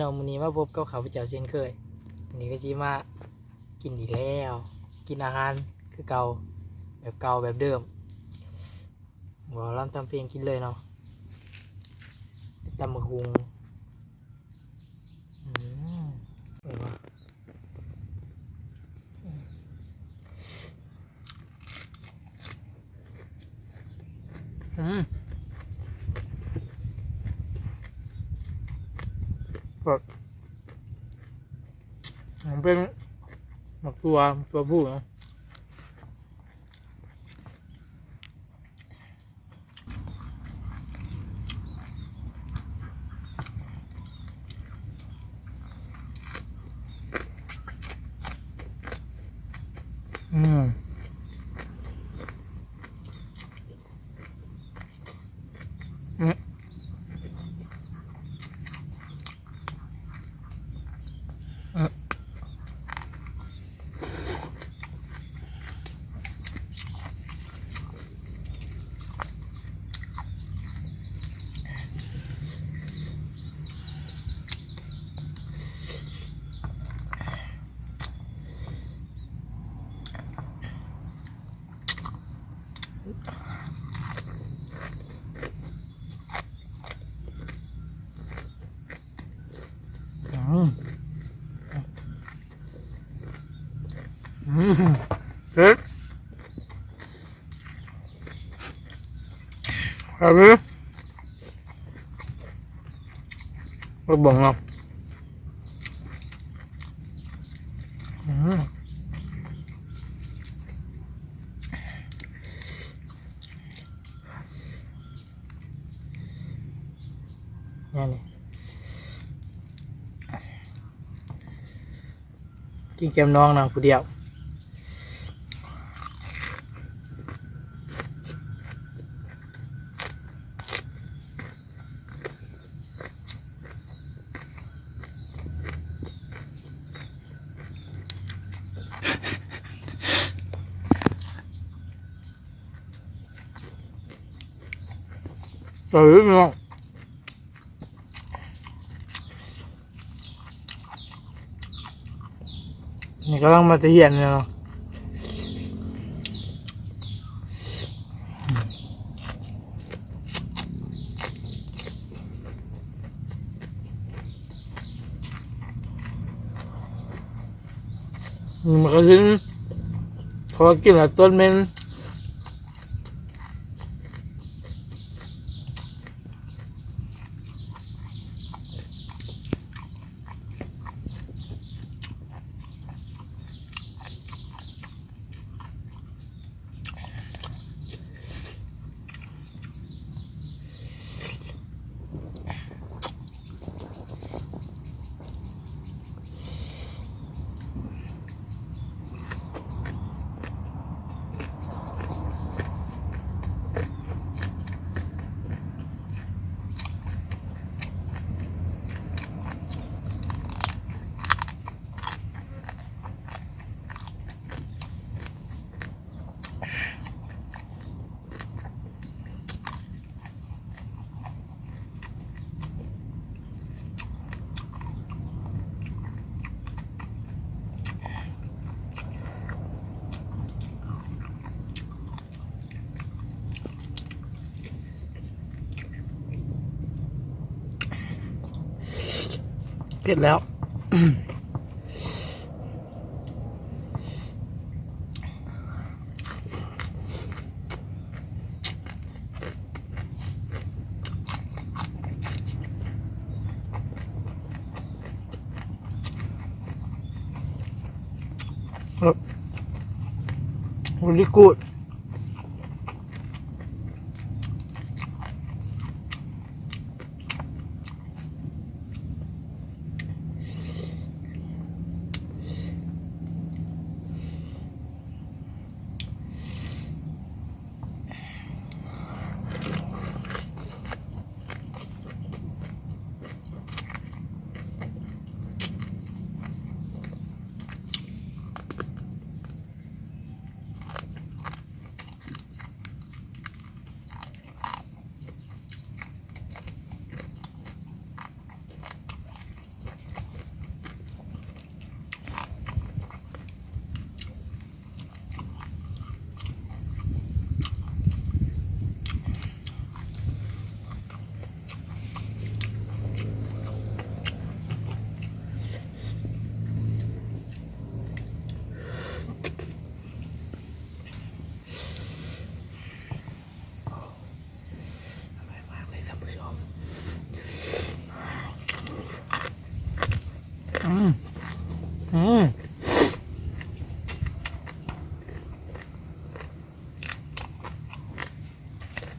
ເນາະ ມື້ນີ້ມາພົບກັບຂ້າພະເຈົ້າເຊັ່ນເຄີຍ. ມື້ນີ້ກໍຊິມາກິນອີກແລ້ວ ກິນອາຫານຄືເກົ່າ ແບບເກົ່າແບບເດີມ ເວົ້າລຳທຳເພງກິນເລີຍເນາະ ຕຳບັກຫຸ່ງ. ອືມ ເອີ ອືມ ແຊບ ມັນເປັນໝາກຖົ່ວ ໝາກຖົ່ວພູເນາະ. ອືມ ອືມ ອືມ. ອືມ ອືມ ເຜັດ ແຊບເລີຍ ໄປເບິ່ງເນາະ. ອືມ ແນວນີ້ ກິນແກມນ້ອງນາງຜູ້ດຽວ. ເອີ ພີ່ນ້ອງ ນີ້ກຳລັງມາແຕ່ຮຽນເນາະ. ນີ້ມັນກະຊິນ ເພາະວ່າກິນແລ້ວຕົດເໝັນ. ເຜັດແລ້ວ. ອ ອືມ ອືມ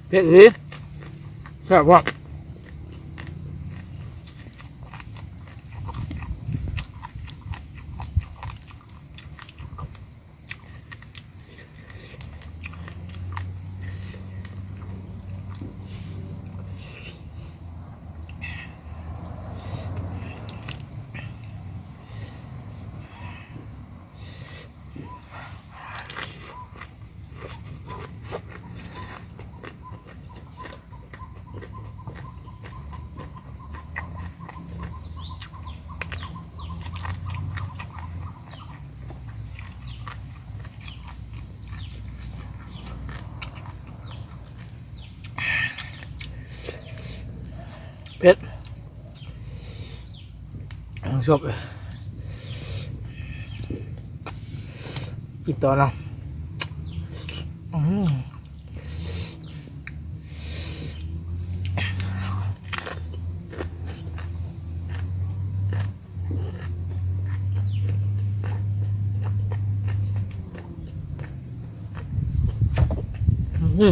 ເຜັດອີ່ຫຼີ ແຊບບໍ່? ເຜັດ ຊອບ ກິນຕໍ່ເນາະ ອືມ. ອືມ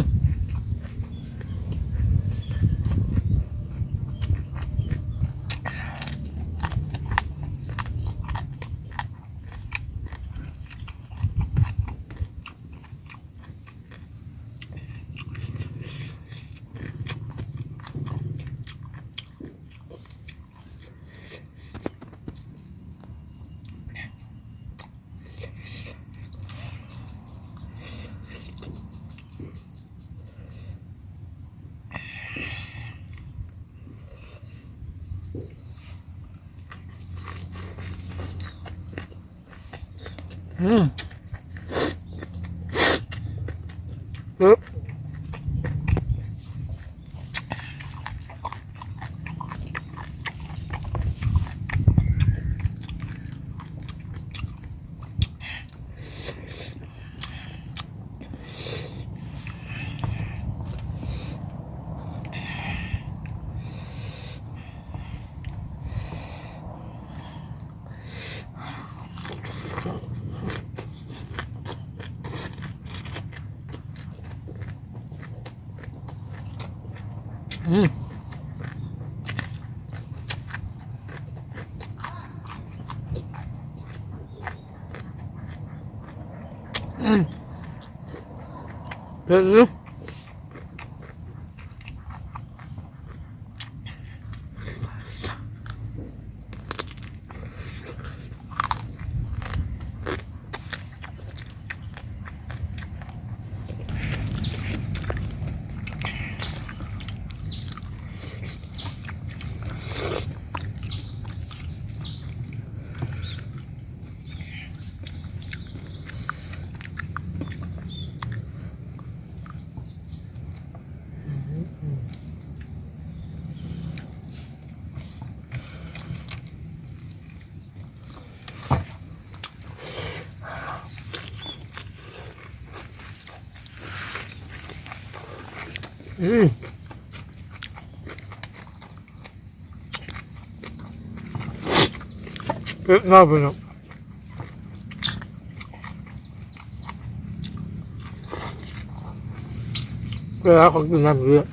ອືມ ອືມ ອືມ ເຜັດຢູ່. ອືມ ເຜັດເນາະ ພີ່ນ້ອງ. ເວລາເຂົາກິນນ້ຳເຍອະ. ອື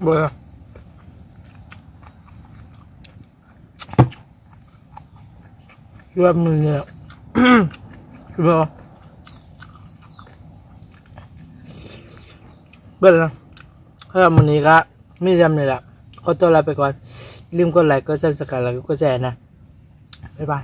ບໍ່ລະ ເລື່ອງມື້ນີ້ ບໍ່ ເບິ່ງນະ ເລື່ອງມື້ນີ້ກະມີສ່ຳນີ້ລະ ຂໍຕົວລາໄປກ່ອນ ຢ່າລືມກົດໄລ ກົດ Subscribe ແລ້ວກໍກົດແຊນະ ບາຍບາຍ.